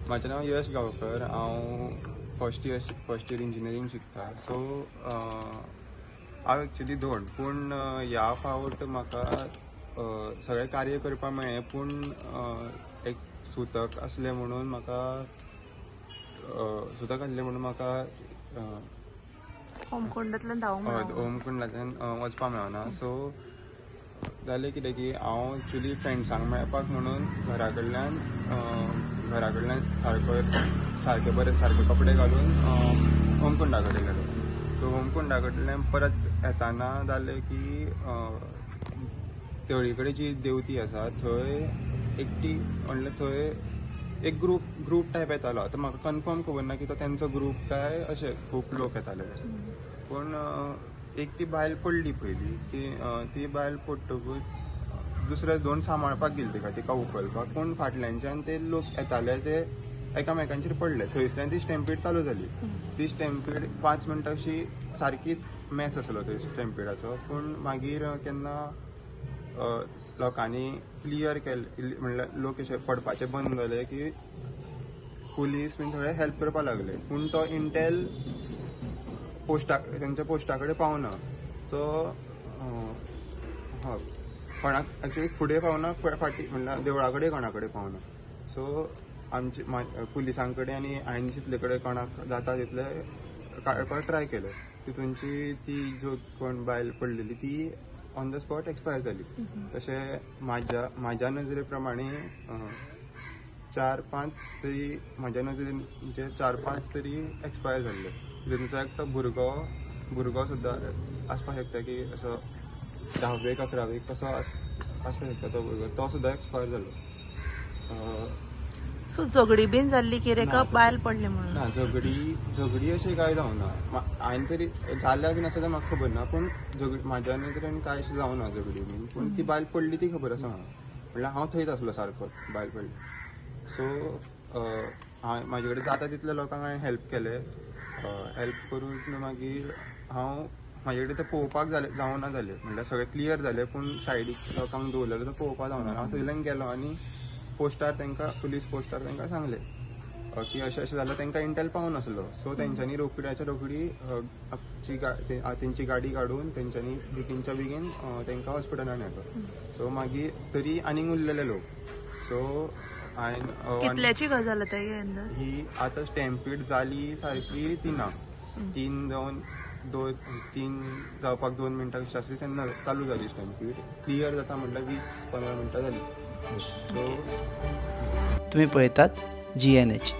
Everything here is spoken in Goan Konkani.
म्हाजें नांव यश गांवकर. हांव फर्स्ट इयर इंजिनियरींग शिकता. सो हांव एक्चुली धोंड, पूण ह्या फावट म्हाका सगळें कार्य करपाक मेळ्ळें, पूण एक सुतक आसलें म्हणून म्हाका सुतक आसलें म्हणून म्हाका होमकुंडांतल्यान धांवंक हय, मेळना. होमकुंडांतल्यान वचपाक मेळना. सो जालें कितें की हांव एक्चुली फ्रेंड्सांक मेळपाक म्हणून घरा कडल्यान सारको सारके बरे सारके कपडे घालून होमकुंडा कडेन गेलो. सो होमकुंडा कडल्यान परत येताना जालें की तळी कडेन जी देवती आसा थंय एकटी, म्हणल्यार थंय एक ग्रूप टायप येतालो. आतां म्हाका कन्फर्म खबर ना की तो तेंचो ग्रूप काय अशे खूब लोक येताले, पूण एक ती बायल पडली पयली. ती बायल पडटकूच दुसरे दोन सांबाळपाक गेली तिका, तिका उखलपाक, पूण फाटल्यानच्यान ते लोक येताले ते एकामेकांचेर पडले. थंयसल्यान ती स्टॅम्पीड चालू जाली. ती स्टॅम्पीड 5 मिनटां अशी सारकीच मॅस आसलो थंय स्टॅम्पिडाचो. पूण मागीर केन्ना लोकांनी क्लियर केले, म्हणल्यार लोक अशे पडपाचे बंद जाले की पुलीस बीन थोडे हेल्प करपाक लागले, पूण तो इंटेल पोस्टा तेंच्या पोस्टा कडेन पावना. तो हय, कोणाक एक्चुली फुडें पावना, फाटीं म्हणल्यार देवळा कडेन कोणा कडेन पावना. सो आमचे पुलिसां कडेन आनी हांवें जितले कडेन कोणाक जाता तितले काडपाक ट्राय केलें. तितूनची ती जो कोण बायल पडलेली ती ऑन the spot expire जाली. तशें म्हाज्या नजरे प्रमाणे चार पांच तरी, म्हाज्या नजरेन म्हणजे चार पांच तरी एक्सपायर जाल्ले. तितूंतलो एकटो भुरगो सुद्दां आसपाक शकता की असो धावेक 11वेक कसो आसपाक शकता तो भुरगो, तो सुद्दां एक्सपायर जालो. सो झगडी बीन जाल्ली कितें ना, का तशें. बायल पडली म्हणून? ना, झगडी अशें कांय जावना. हांवें तरी जाल्या बीन आसा जाल्यार म्हाका खबर ना, पूण झगडी म्हाज्या नदरेन कांय अशें जावना झगडी बीन. पूण ती बायल पडली ती खबर आसा म्हाका, म्हणल्यार हांव थंयच आसलो सारको बायल पडली. सो हांवें म्हाजे कडेन जाता तितल्या लोकांक हांवें हेल्प केलें. हेल्प करून मागीर हांव म्हाजे कडेन तें पळोवपाक जालें जावना जालें, म्हणल्यार सगळें क्लियर जालें, पूण सायडीक लोकांक दवरलेलें तो पळोवपाक जावना. हांव थंयल्यान गेलो आनी पोस्टार तांकां, पुलीस पोस्टार तांकां सांगलें की अशें अशें जालें. तांकां इंटेल पावनासलो. सो तेंच्यांनी रोखड्याच्या रोखडी आपची तेंची गाडी काडून तेंच्यांनी बेगीनच्या बेगीन तांकां हॉस्पिटलान व्हेलो. सो मागीर तरी आनीक उरलेले लोक. सो हांवें कितल्याची गजाल आतां ही अंदाज? ही आतां स्टॅम्पीड जाली सारकी 3, 3 जावन 2, 3 जावपाक 2 मिनटां कशी आसली तेन्ना चालू जाली स्टॅम्पीड. क्लियर जाता म्हटल्यार 20-15 मिनटां जाली. सो तुम्ही पळयतात जीएनएच.